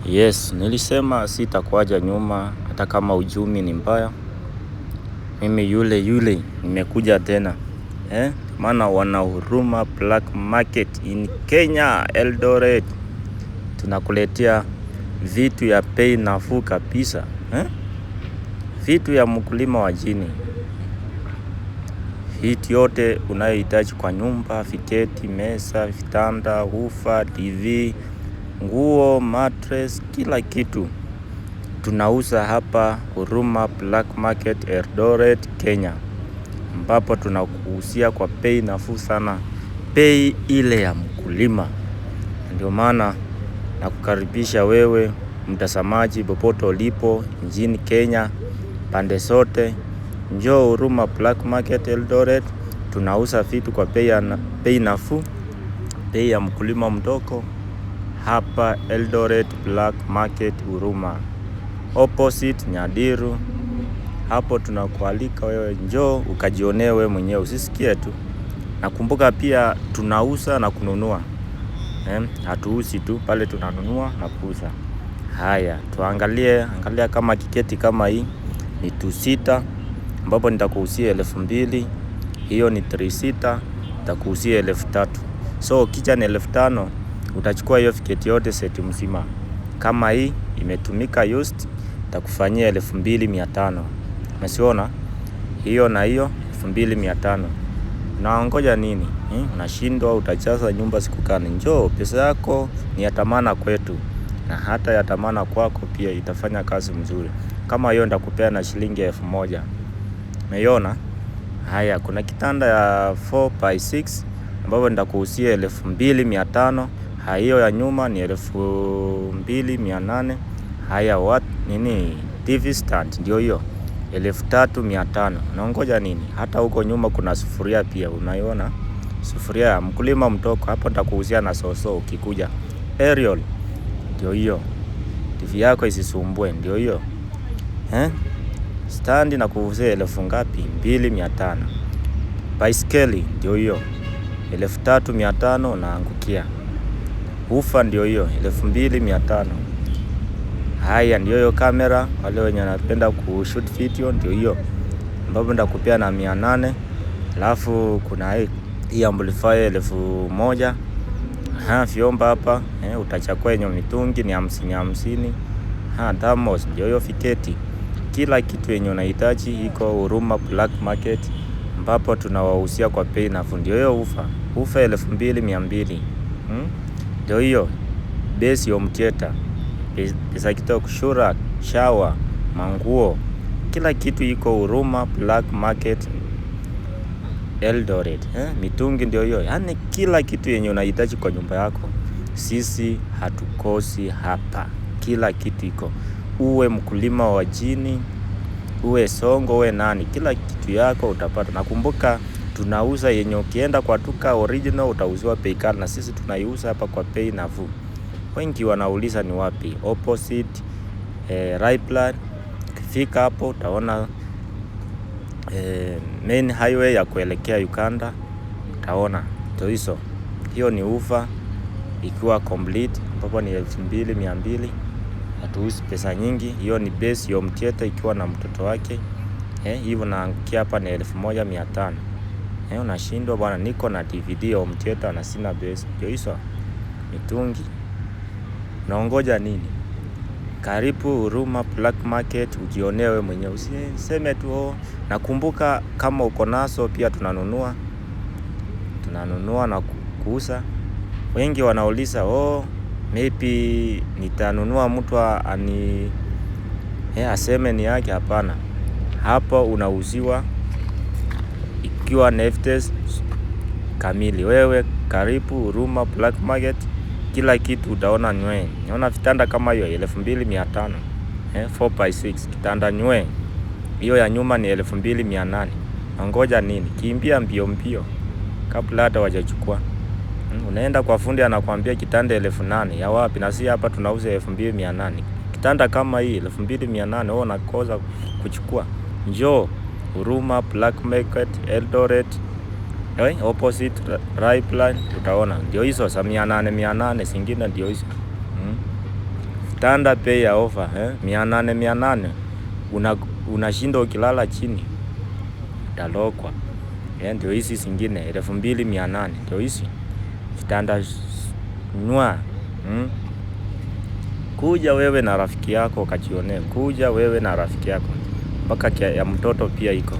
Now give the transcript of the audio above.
Yes, nilisema sitakuacha nyuma hata kama uchumi ni mbaya. Mimi yule yule nimekuja tena. Eh? Maana wana Huruma Black Market in Kenya, Eldoret. Tunakuletea vitu ya bei nafuu kabisa. Eh? Vitu ya mkulima wa chini. Vitu yote unayohitaji kwa nyumba, viketi, meza, vitanda, ufa, TV, nguo, mattress, kila kitu tunauza hapa Huruma Black Market Eldoret, Kenya, ambapo tunakuuzia kwa bei nafuu sana, bei ile ya mkulima. Ndio maana nakukaribisha wewe mtazamaji, popote ulipo nchini Kenya, pande zote, njoo Huruma Black Market Eldoret. Tunauza vitu kwa bei nafuu, bei ya mkulima mdogo hapa Eldoret Black Market Huruma, opposite Nyadiru. Hapo tunakualika wewe, njoo ukajionee wewe mwenyewe, usisikie tu. Nakumbuka pia tunauza na kununua, hatuuzi tu pale, tunanunua na kuuza. Haya, tuangalie angalia kama kiketi kama hii ni 2 sita, ambapo nitakuuzia 2000. Hiyo ni 3 sita, nitakuuzia 3000. So kicha ni 5000, utachukua hiyo viketi yote seti mzima. Kama hii imetumika used, nitakufanyia 2500. Umesiona hiyo na hiyo 2500. Unaongoja nini? Unashindwa utajaza nyumba siku gani? Njoo, pesa yako ni ya thamana kwetu na hata ya thamana kwako pia, itafanya kazi mzuri. Kama hiyo nitakupea na shilingi 1000. Umeiona? Haya, kuna kitanda ya 4 by 6 ambapo nitakuuzia 2500. Hiyo ya nyuma ni 2800. Haya, what nini, TV stand ndio hiyo 3500. Unaongoja nini? Hata huko nyuma kuna sufuria pia, unaiona sufuria ya mkulima mtoko hapo, nitakuuzia na soso ukikuja. Aerial ndio hiyo, TV yako isisumbue, ndio hiyo eh? Stand na kuuzia elfu ngapi? 2500. Baiskeli ndio hiyo 3500 unaangukia. Ufa ndio hiyo 2500. Haya, ndio hiyo kamera, wale wenye wanapenda kushoot video ndio hiyo, ambapo nitakupea na 800. Alafu kuna hii amplifier 1000. Ha, vyombo hapa utachagua yenye mitungi ni 50 50. Ha, thermos ndio hiyo viketi. Kila kitu yenye unahitaji iko Huruma Black Market, ambapo tunawauzia kwa bei nafuu. Ndio hiyo ufa, ufa 2200. Ndio hiyo base home theater, pesa kidogo, shura, shower, manguo, kila kitu iko Huruma Black Market Eldoret. Mitungi ndio hiyo, yaani kila kitu yenye unahitaji kwa nyumba yako, sisi hatukosi hapa, kila kitu iko. Uwe mkulima wa chini, uwe songo, uwe nani, kila kitu yako utapata. Nakumbuka tunauza yenye ukienda kwa duka original utauziwa bei kali, na sisi tunaiuza hapa kwa bei nafuu. Wengi wanauliza ni wapi? Opposite Raiply. Ukifika hapo utaona main highway ya kuelekea Uganda, utaona ndio hizo. Hiyo ni ufa ikiwa complete, ambapo ni 2200. Hatuuzi pesa nyingi. Hiyo ni base home theater ikiwa na mtoto wake hivyo naangukia hapa ni 1500. Unashindwa bwana, niko na DVD home theater na sina base. Ndio hizo mitungi. Unaongoja nini? Karibu Huruma Black Market ujionee wewe mwenyewe, usiseme tu oh. Nakumbuka kama uko naso pia tunanunua, tunanunua na kuuza. Wengi wanauliza, oh, maybe nitanunua mtu ani aseme ni yake. Hapana, hapo unauziwa ikiwa na evidence kamili. Wewe karibu Huruma Black Market, kila kitu utaona nywe. Naona vitanda kama hiyo 2500, 4 by 6 kitanda nywe. Hiyo ya nyuma ni 2800. Ngoja nini? Kimbia mbio mbio kabla hata wajachukua. Unaenda kwa fundi anakuambia kitanda 8000 ya wapi? Na si hapa tunauza 2800. Kitanda kama hii 2800 wewe unakosa kuchukua. Njoo Huruma Black Market Eldoret, opposite Raiply, utaona ndio hizo za 800 800, zingine ndio hizo. Kitanda bei ya ofa 800 800. Unashinda ukilala chini utalogwa. Ndio hizi zingine 2800 ndio hizi vitanda nywa. Kuja wewe na rafiki yako ukajionee, kuja wewe na rafiki yako, mpaka ya mtoto pia iko.